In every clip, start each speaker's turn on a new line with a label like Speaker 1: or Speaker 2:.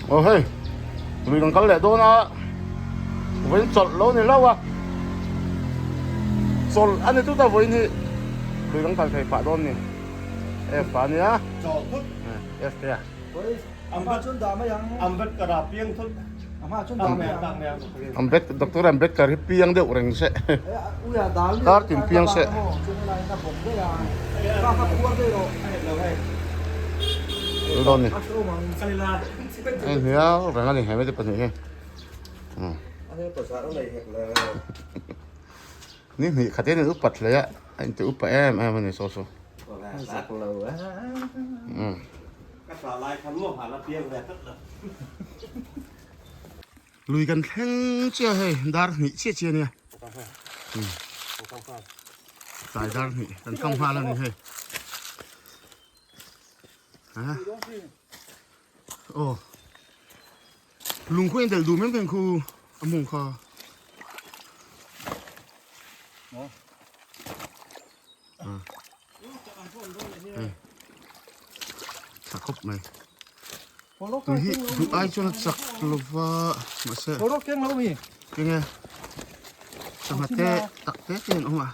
Speaker 1: Aw hei lui kan kal leh dawn a vawiin chawlh lo ni hlauh a chawlh a ni tut a vawiin hi lui kan kal thei phah dawn ni F a nia
Speaker 2: Chawlh thut
Speaker 1: F te a
Speaker 2: Ambedkar a piang thut
Speaker 1: Ambedkar Doctor Ambedkar hi piang deuh reng se kar tin piang se dawn ni hei hnial reng a ni he mite pahnih hi ni hnih khat hian in upat hle a a inti upa em em a ni saw saw Lui kan thleng chiah hei dar hnih chiah chiah ania tlai dar hnih kan thleng nghal a ni hei aw lung khu in delh duh mai mai khu a mawng kha Tha khawp mai. Tui hi duh ai chuan a chak lova mahse keng e sangha te tak te te an awm a.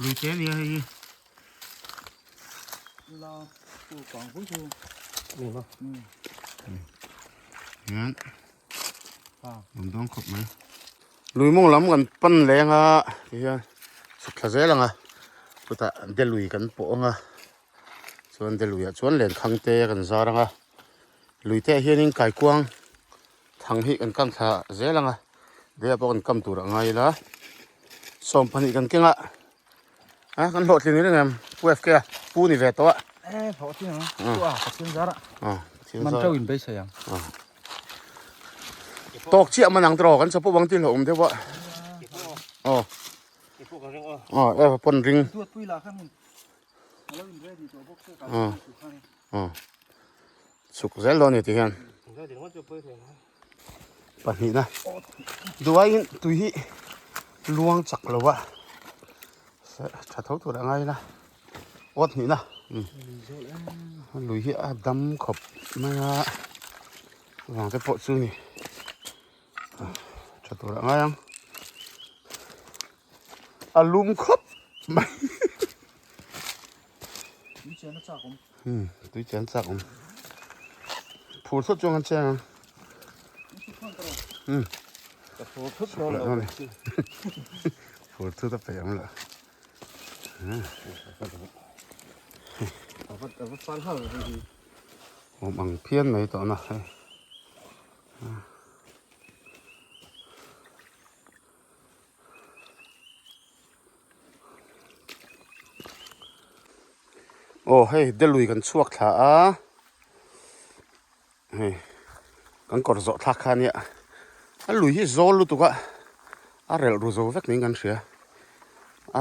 Speaker 1: Lui te ania hei hi. Hian an dawng khawp mai. Lui mawng lam kan pan leng a tihian chhuk thla zel ang a chutah delui kan pawh ang a chuan deluiah chuan lenkhang te kan zar ang a lui te ah hianin kaikuang thang hi kan kam thla zel ang a deuh pawh kan kam tur a ngai ila 20 kan keng a. A kan hlawhtlin ni reng em Pu FK a pu ni ve tawh a.
Speaker 3: E hlawhtlin ang pu a Pathian zar a. Man teuh in beisei ang.
Speaker 1: Tawk chiah man ang tawh kan chapo bang ti hlauh awm deuh a. Aw. Aw e pawn ring.
Speaker 3: Duat pui la khan alo in ready tawh bawk se ka.
Speaker 1: Aw. Chhuk zel dawn ni ti hian. Pahnihna duaiin tui hi luang chak lo a tha tho tur a ngai ila awt hnihna lui hi a dam khawp mai a vang te pawh chu ni tha tur a ngai ang a lum khawp mai. Tui chen chak awm phur thut chuan kan cheng ang
Speaker 3: ka phur thut lo lo
Speaker 1: phur thut a peih ang lo awm ang phian mai tawh na hei. Aw hei delui kan chhuak thla a hei kan kawr zawh thlak kha ania a lui hi zawl lutuk a a relh ru zo vek niin kan hria a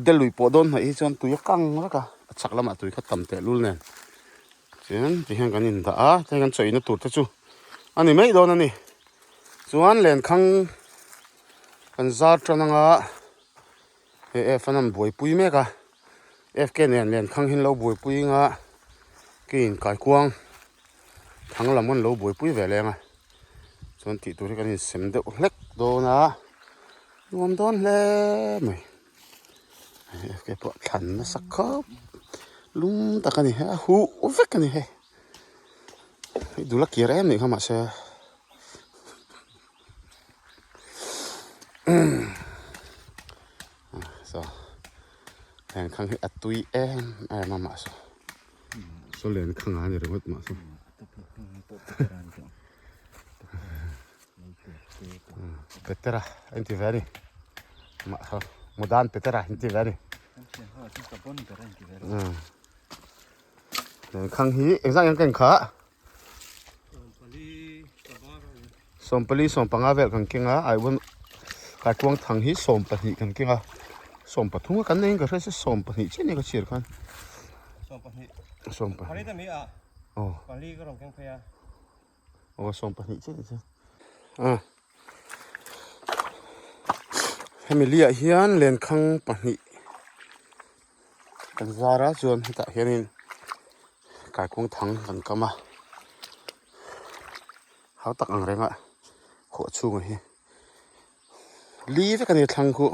Speaker 1: delui pawh dawn hnaih hi chuan tui a kang vek a a chhak lamah tui kha tam teh lul nen chuan tihian kan indah a tihian kan chawih na tur te chu a ni mai dawn a ni chuan lenkhang kan zar tan anga hei F an an buaipui mek a F ke nen len khang hian lo buaipui anga keiin kaikuang thang lam an lo buaipui ve leng a chuan tih tur hi kan insem deuh hlek dawn a nuam dawn hle mai F ke pawh thlan nasa khawp lum tak a ni a huh vek a ni hei hei dul a kir em nih kha mahse. So len khang hi a tui em em a mahse saw len khang a ni ringawt mahse Petera a inti ve a ni mahse Mudan Petera a inti ve a ni len khang hi engzah nge an ken kha. 14 15 vel kan keng a aibuan kaikuang thang hi 12 kan keng a 13 a kan nei in ka hria se 12 chiah nia ka chhiar khan 12 aw aw 12 chiah ni chu a. Hemi liah hian lenkhang pahnih kan zar a chuan hetah hianin kaikuang thang kan kam a hau tak ang reng a khuah chhungah hi li vek a ni thlang khu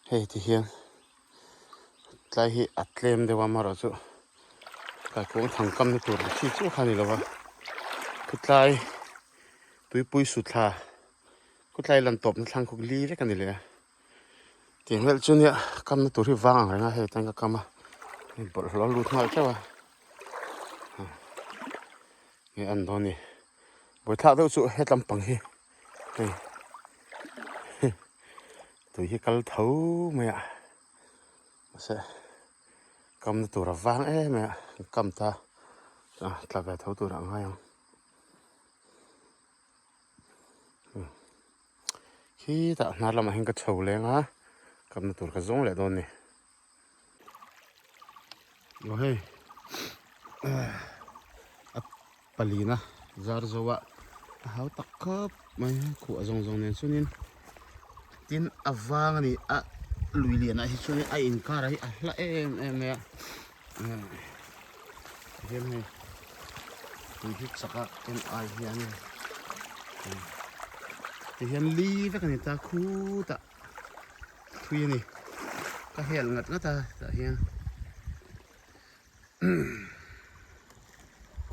Speaker 1: hei ti hian tlai hi a tlem deuh a amaherawhchu kaikuang thang kamna tur ang chi chiah kha a ni lo va khawtlai tuipui suthla. Khawtlai lan tawpna thlang khuk li vek a ni leh a tiang vel chu nia kamna tur hi vang ang reng a hei tan ka kam a hei bawlhhlawh a lut nghal teuh a nge an dawn ni buaithlak deuh chu hetlam pang hi hei tui hi kal tho mai a mahse kamna tur a vang em em a kam ta tla ve tho tur a ngai ang. Khitah hnar lamah hian ka chho leng a kapna tur ka zawng leh dawn a ni. Aw hei a palina zar zo a a hau tak khawp mai a khuah zawng zawng nen chuanin tin a vang a ni a lui lianah hi chuanin a inkar ah hi a hla em em mai a. Hian hei tui hi chak a en ai hian ti hian li vek a ni ta khutah thui a ni ka hel ngat ngat a tah hian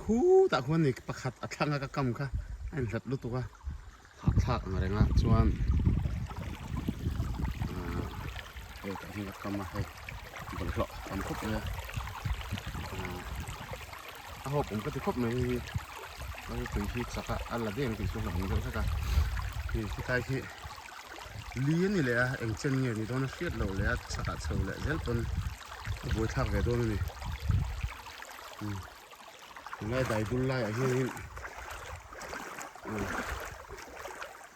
Speaker 1: khutah khuan ni pakhat a thlang a ka kam kha a inhlat lutuk a hahthlak ang reng a chuan ahh hei tah hian ka kam a hei bawlhhlawh a tam khawp mai a ahh a hawp awm ka ti khawp mai hei hi tui hi chak a a la deng tih chu hlauhawm deuh hlek a hei khilai khi li a ni leh a eng chen nge ni dawn a hriat loh leh a chakah chho leh zel pawn a buaithlak ve dawn a ni. Tunlai dai dul laiah hianin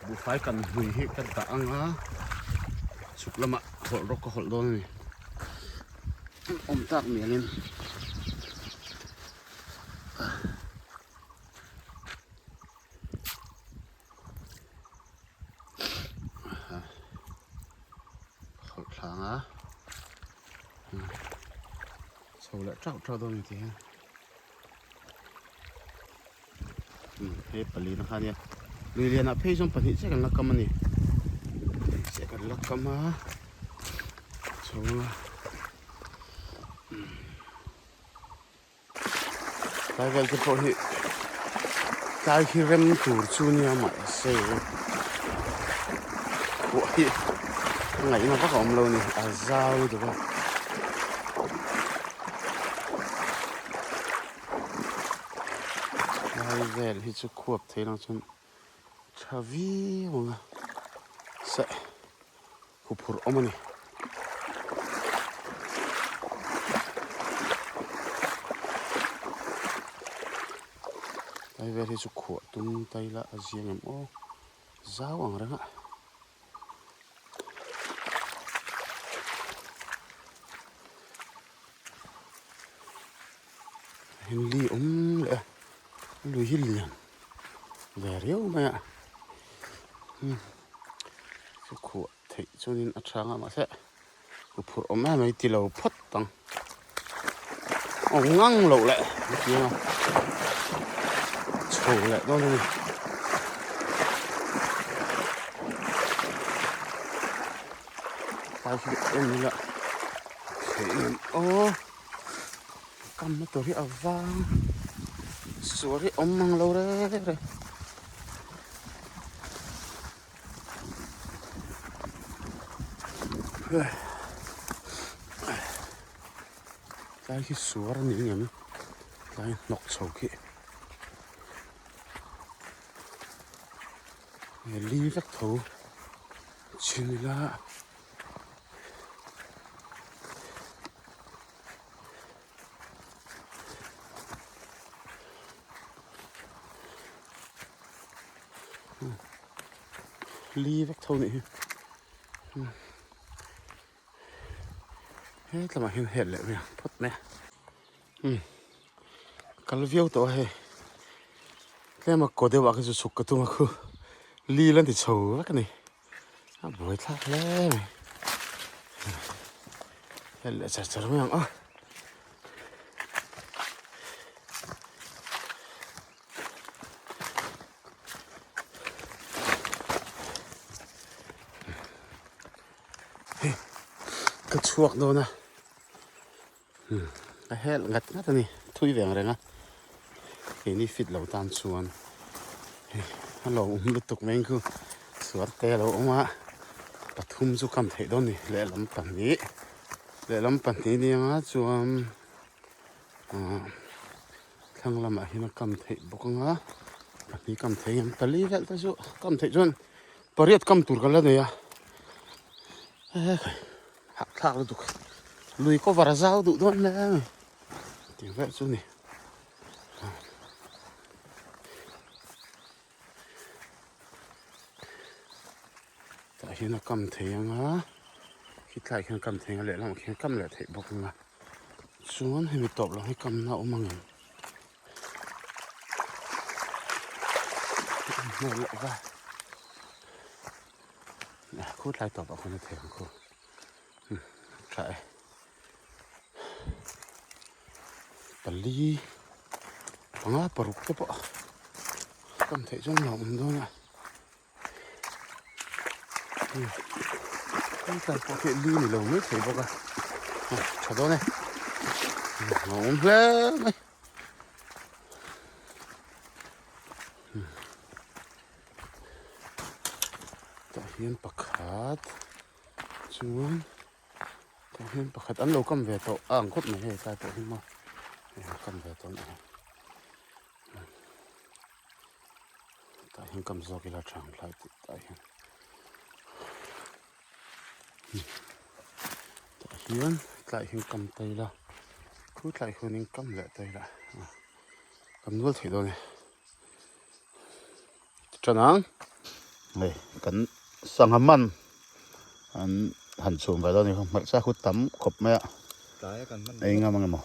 Speaker 1: buhfai kan hlui hi ka dah ang a chhuk lamah hawlh rawk ka hawlh dawn a ni awm tak mialin hawlh thlang a. Chho leh tauh tauh dawn a ni tih hian hei palina kha ania lui lianah phei chuan pahnih chiah kan la kam a ni pahnih chiah kan la kam a chho a tlai vel te pawh hi tlai khi rem tur chu nia mahse khuah hi a ngaihna vak a awm lo a ni a zau lutuk a. Tlai vel hi chu khuap thei lang chuan tha viau ang a seh. Huphurh awm a ni. Tlai vel hi chu khuah tum ta ila a ziang em aw zau ang reng a. Heng li awm leh a lui hi lian ve riau mai a. Chu khuah theih chuanin a tha nghah mahse u phurh awm em mai ti lo phawt ang aw ngang loh leh a chiang a chho leh dawn a ni. Tlai hi en ila theih em aw kamna tur hi a vang sual hi awm mang lo reng reng. Tlai khi suar a ni ngem tlai hnawk chho khi li vek tho chhin ila. Li vek tho nih hi hetlamah hian hel leh mai ang phawt mai a kal viau tawh a hei tlema kaw deuh ah kha chu chhuk ka tum a khu li la ni chho vek a ni. A buai thlak hle mai. Hel leh char char mai ang aw. Hei ka chhuak dawn a a hel ngat ngat a ni thui veng reng a keini fit lo tan chuan hei a lo awm lutuk mai ang chu suar te a lo awm a pathum chu kam theih dawn a ni lehlam pahnih lehlam pahnih nia chuan ah. Thlang lamah hian a kam theih bawk ang a, pahnih kam thei ang pali vel te chu kam theih chuan pariat kam tur ka la nei a, he khai hahthlak lutuk lui cover a zau duh dawn hle mai tih vel chu a ni. Tah hian a kam thei ang a, khitlaiah khian a kam thei ang a lehlamah khian a kam leh theih bawk ang a chuan hemi tawp lam hi kamna a awm ang em hmel loh va khu tlai tawpah khuan a thei ang khu tha e. Pali panga paruk te pawh kam theih chuan lo awm dawn a tlai pawh hi li ni lo mai thei bawk a tha dawn e a awm hle mai tah hian pakhat chuan. Tah hian pakhat an lo kam ve tawh a ang khawp mai hei tlai pawh hi maw hei an kam ve tawh a nih hi tah hian kam zawk ila tha ang thlai tih tah hian tah hian tlai hian kam ta ila khu tlai khuanin kam leh ta ila kam nual theih dawn e. Tan ang hei kan sangha man an han chhum ve dawn a ni hmarcha khu tam khawp mai a ei ngam ang emaw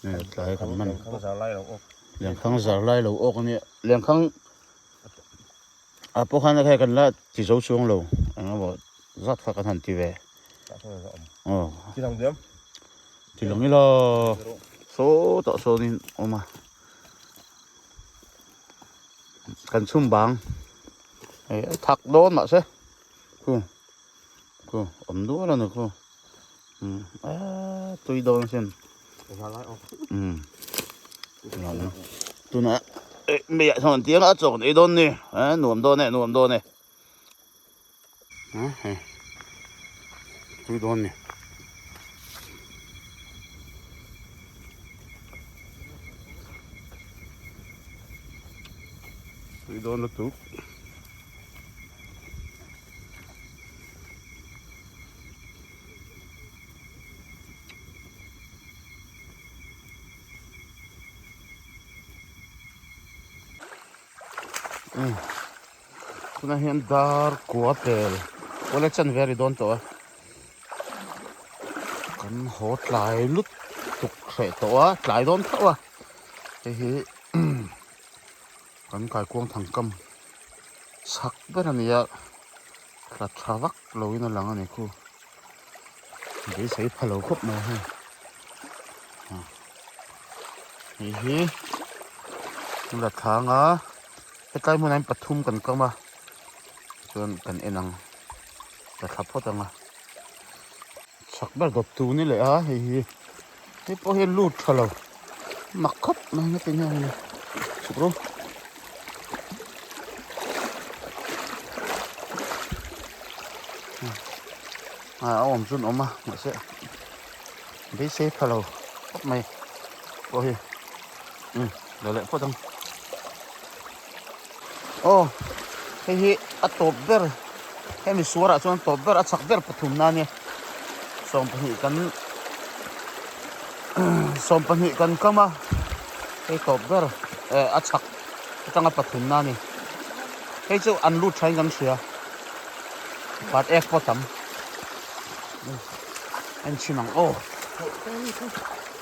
Speaker 1: nge tlai a kan man lenkhang zar lai lo awk a nia lenkhang ah pawh khan hei kan la ti zo chuang lo eng emaw zat kha kan han ti ve aw ti lang ila sawtah sawnin awm a. Kan chhum bang hei a thak dawn mahse khu khu awm dual a ni khu umm eee tui dawn asin umm tunah eh meiah sawn an tiang a chaw kan ei dawn ni eh nuam dawn e nuam dawn e hei tui dawn ni. Tui dawn lutuk. Umm. Tunah hian dar kua pel kual a chan ve a ri dawn tawh a kan haw tlai lut tuk hreh tawh a tlai dawn tho a hei hi kan kaikuang thang kam chak ber a ni a tla tha vak lo in a lang a ni khu beisei pha lo khawp mai hei hei hi la thang a. Hetlai hmunah hian pathum kan kam a chuan kan en ang ka thla phawt ang a chak ber dawt tu ni leh a hei hi hei pawh hi a lut tha lo mak khawp mai na ti hian chhuk rawh a awm chu an awm a mahse beisei pha lo khawp mai pawh hi. Um lo leh phawt ang. Aw hei hi a tawp ber hemi suarah chuan tawp ber a chak ber pathum na ania 12 kan 12 kan kam a hei tawp ber eh a chak atanga pathum na ani hei chu an lut thain kan hria part ek pawh tam en chhin ang aw.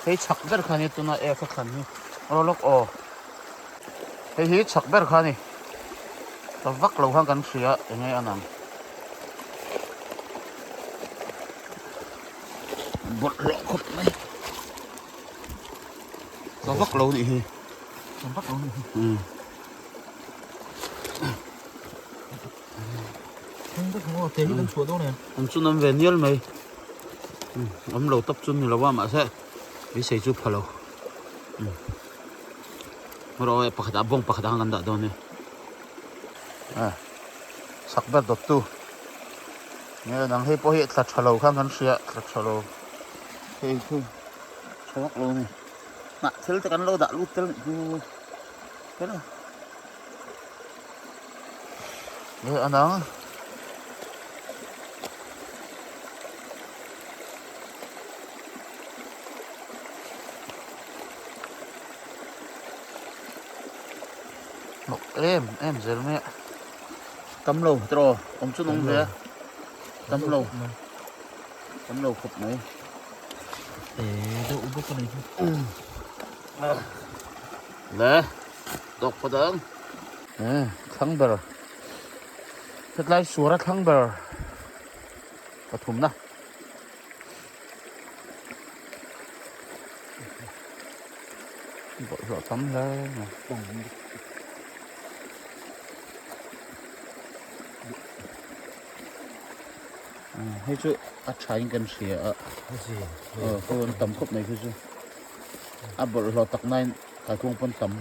Speaker 1: Hei chhak ber kha ni tuna ek a thlan hi aw lawk aw hei hi chhak ber kha ni ta vak lo khan kan hria eng nge a nang. Bawlhhlawh khawp mai. Ka vak lo nih hi.
Speaker 3: Ka vak lo nih hi.
Speaker 1: An chu nam ve nial mai. Awm lo tawp chu ni lo a mahse beisei chu pha lo. Erawh e pakhat ah bawng pakhat ah khan kan dah dawn e. Sak ber dawt tu. Nge nang hei pawh hi tla tha lo khan kan hria tla tha lo. Hei chu tha vak lo a ni. Hnah thil te kan lo dah lut tel nih chu. Nge a nang. Hnawk em em zel mai a. Tam lo tiraw awm chu nung ve a. Tam lo. Tam lo khawp mai.
Speaker 3: Ee deuh bawk a ni hi.
Speaker 1: Le dawk phawt ang. Ee thlang ber. Hetlai suara thlang ber pathumna. Bawlhhlawh tam hle mai. Hei chu a tha in kan hria a aw an tam khawp mai khi chu a bawlhhlawh tak nain kaikung pawn tam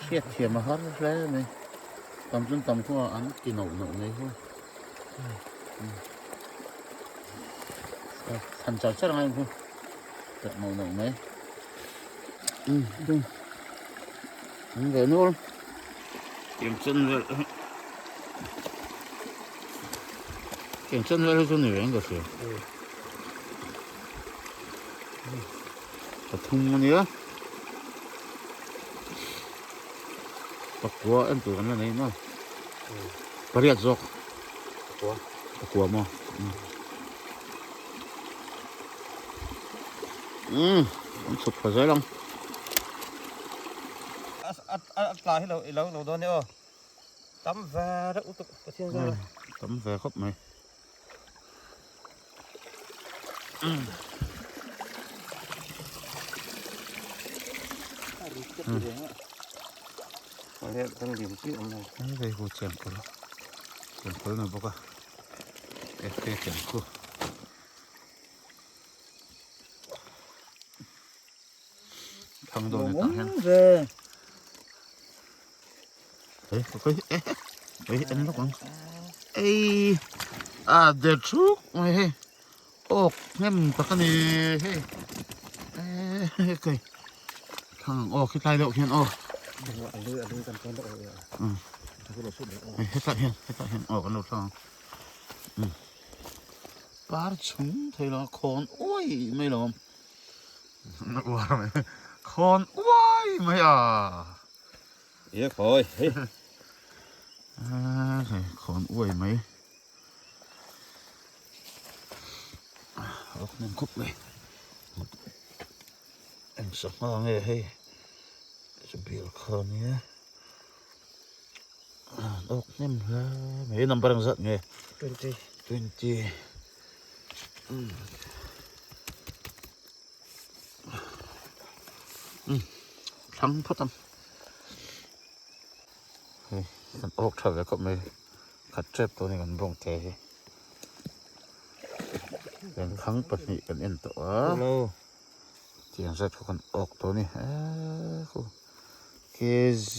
Speaker 1: hriat thiam a har hle mai tam chuan tam khuh a an ti noh noh mai khu thlan char char ang a khu tak noh noh mai an ve nual tiang chen vel hi tiang chen vel hi chu ni reng ka hria pathum a nia pakua en tur an la nei maw pariat zawk pakua maw umm an chhuk thla zel ang.
Speaker 2: A tla hi lo i lo lo dawn e aw tam ve reuh lutuk Pathian zawk a.
Speaker 1: Tam ve khawp mai. Hei hu chengkawl chengkawl ni bawk a FK chengkawl. Thang dawn tah hian. Ê, có cái ê, ê, anh lúc không? Ê, à, để chút mày hê. Ốc, nem ta cái này hê. Ê, cái thằng ô cái tay đậu hiền ô. Ừ. Hết tại hiền, hết tại hiền, ô cái nồi thằng. Ừ. Par chung thei lo khawn uai mai lo. Khawn uai mai a.
Speaker 2: Ye khawi hei.
Speaker 1: Khawn uai mai. Awk nem khawp mai. Eng sangha nge hei. Chu bial kha nia. Awk hnem hle mai number ang zat nge
Speaker 2: 20
Speaker 1: 20 thlang phawt ang hei kan awk tha ve khawp mai khat tep tawh a ni kan bawng te hi thlang pahnih kan en tawh a. Tiang zat kha kan awk tawh a ni eee khu kg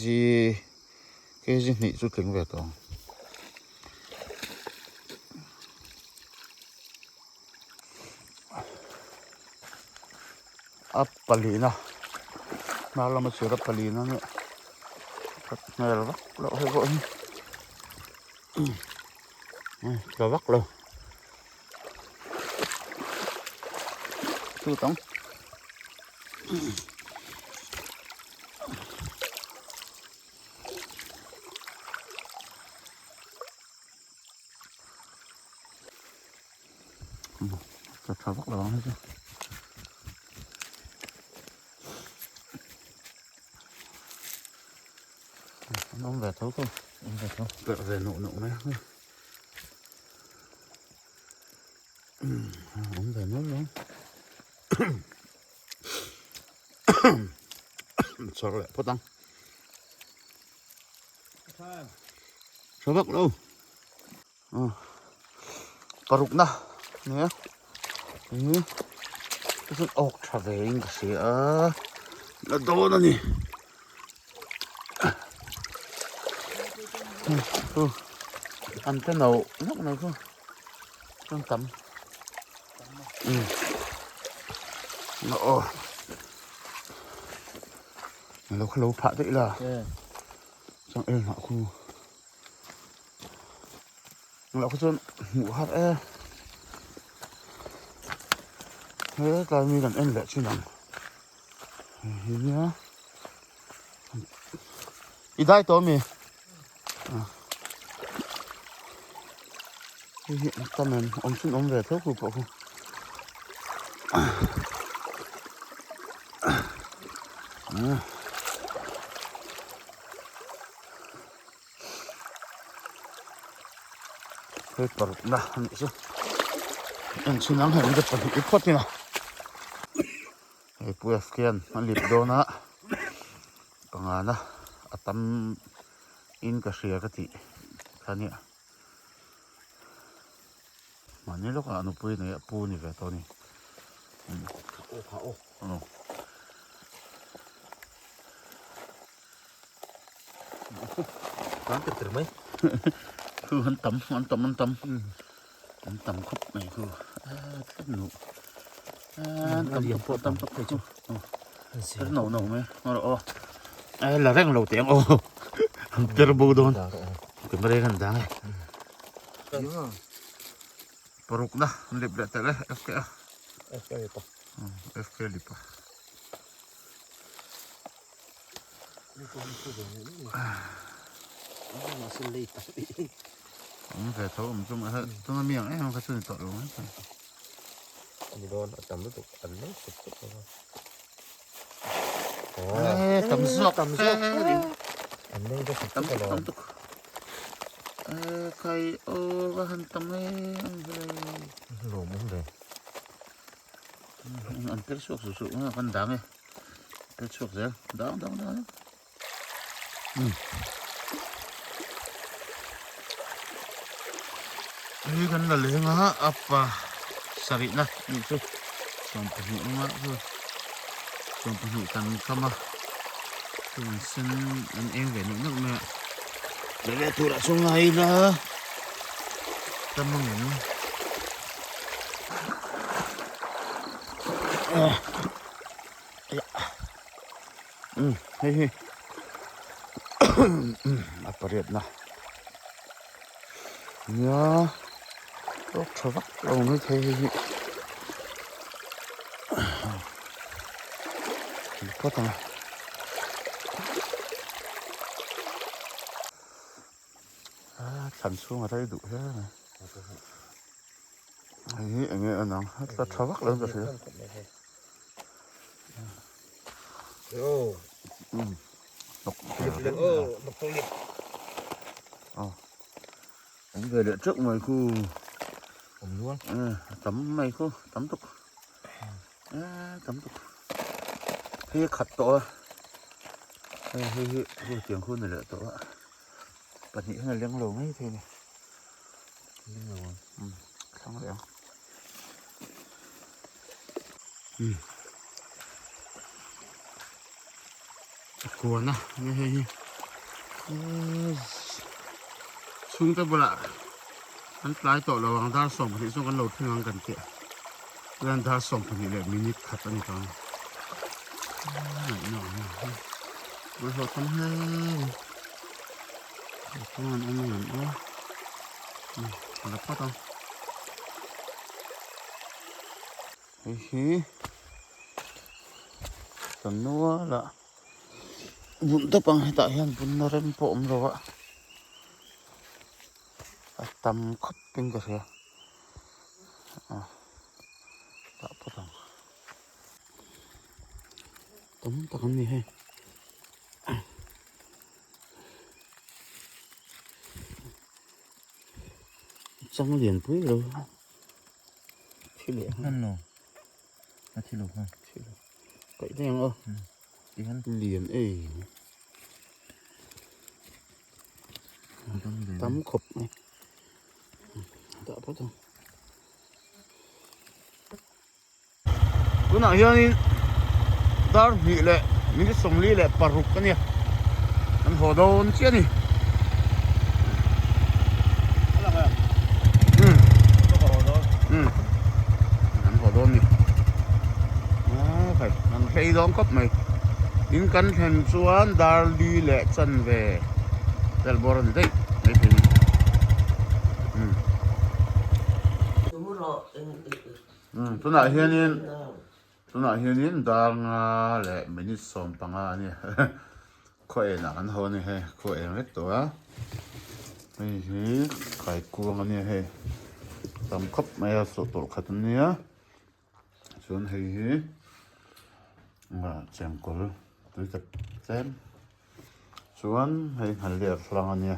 Speaker 1: kg hnih chu tling ve tawh ang. A palina hnar lama chhir a palina nia that hmel vak loh hei pawh hi tla vak lo. Chu tang tha tha vak lo ang hei chu an awm ve tho tho awm ve tho perh ve nuh nuh mai. Awm ve nual mai. Chawr leh phawt ang. Tha vak lo. Paruk na nia. Chuan awk tha ve in ka hria a. La dawn a ni. An te no nawk mai chu chuan tam aw lo kha lo phah daih la chuan el hnah khu lo kha chuan hmuh har e he tlai mi kan en leh thin ang hei nia i dai tawh ami hei hi tam em awm chhun awm ve tho khu pawh khu hei paruk na a nih chu en chhun ang hei an pahnih i phawt ila hei pu F khian a lip dawn a pangana a tam in ka hria ka tih kha nia mahni lawkah nupui nei a pu ni ve tawh a ni aw.
Speaker 2: Tlan tir tir mai.
Speaker 1: Khu an tam an tam an tam an tam khawp mai khu a tlat nu an tam tam pawh tam tak chu ter no no mai ngawr aw a la reng lo teh ang aw an ter bo dawn camera kan dang e paruk na an lip leh tel e FK a
Speaker 2: FK lipa
Speaker 1: FK lipa Awm ve tho awm chu mahse tuna mi ang em em kha chu ni tawh lo mai thei.
Speaker 2: Ani dawn a tam lutuk an mai sup sup lo a.
Speaker 1: Eh tam zawk
Speaker 2: tam zawk an meng te sup
Speaker 1: tam
Speaker 2: sup
Speaker 1: tuk tam tuk. Eh kai aw va han tam em ve.
Speaker 2: Lawm awm ve.
Speaker 1: An per chhuak suh suh kan dang e. Per chhuak zel dang dang dang. Hei kan la leng a apa sarih na nih chu 12 anga chu 12 kan kam a chu an sen an eng ve neuh neuh mai a leh turah chuan ngai ila tam ang em. Hei hi a pariat na nia tawk tha vak lo mai thei hei hi phawt ang a thlan chhung a rei duh hle mai hei hi eng nge a nang a tla tha vak lo in ka hria. Awm ve leh teuh mai khu
Speaker 2: awm nual
Speaker 1: a tam mai khu tam tuk tam tuk hei a khat tawh a hei hei hi hei tiang khu ni leh tawh a pahnih hian a leng lo mai thei a ni leng lo ang thlang leh ang. A kuan a nia hei hi chhungte bulah an tlai tawh lo ang dar 12 chu kan lo thleng ang kan tih chuan dar 12 leh minute khat a ni tawh ang bawlhhlawh tam hle a ni chuan an awm ang aw a la phawt ang. Hei hi kan nual a bun tawp ang hetah hian bunna rem pawh awm lo a a tam khawp in ka hria a tah phawt ang tam tak an ni hei. Chang lian pui lo. Thi leh
Speaker 2: hman lo. A thi lo kha.
Speaker 1: Thi lo. Kaih daih ang aw.
Speaker 2: Tihian.
Speaker 1: Lian ei. Tam khawp mai. Dah phawt ang. Tunah hianin dar hnih leh minute 46 a nia an haw dawn chiah a ni. Umm an haw dawn ni an hlei dawn khawp mai in kan thlen chuan dar li leh chanve vel bawr a ni daih maithei a ni. Tunah hianin tunah hianin dar nga leh minute 15 a ni khaw enah kan haw a ni hei khaw eng vek tawh a hei hi kaikuang a nia hei tam khawp mai a sawh tawlh khat a nia chuan hei hi chengkawl tui tak tlem chuan hei hnalhliah hlang a nia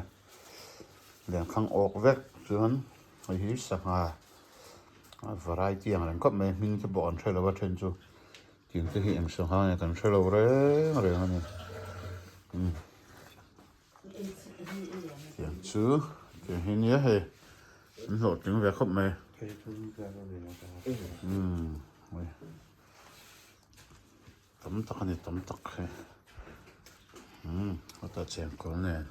Speaker 1: lenkhang awk vek chuan hei hi sangha a variety ang reng khawp mai hming te pawh an hre lo a then chu tiang te hi eng sangha nge kan hre lo reng reng a ni umm tiang chu tiang hi nia hei an hlawhtling ve khawp mai umm. Tam tak a ni tam tak hi umm heta chengkawl nen.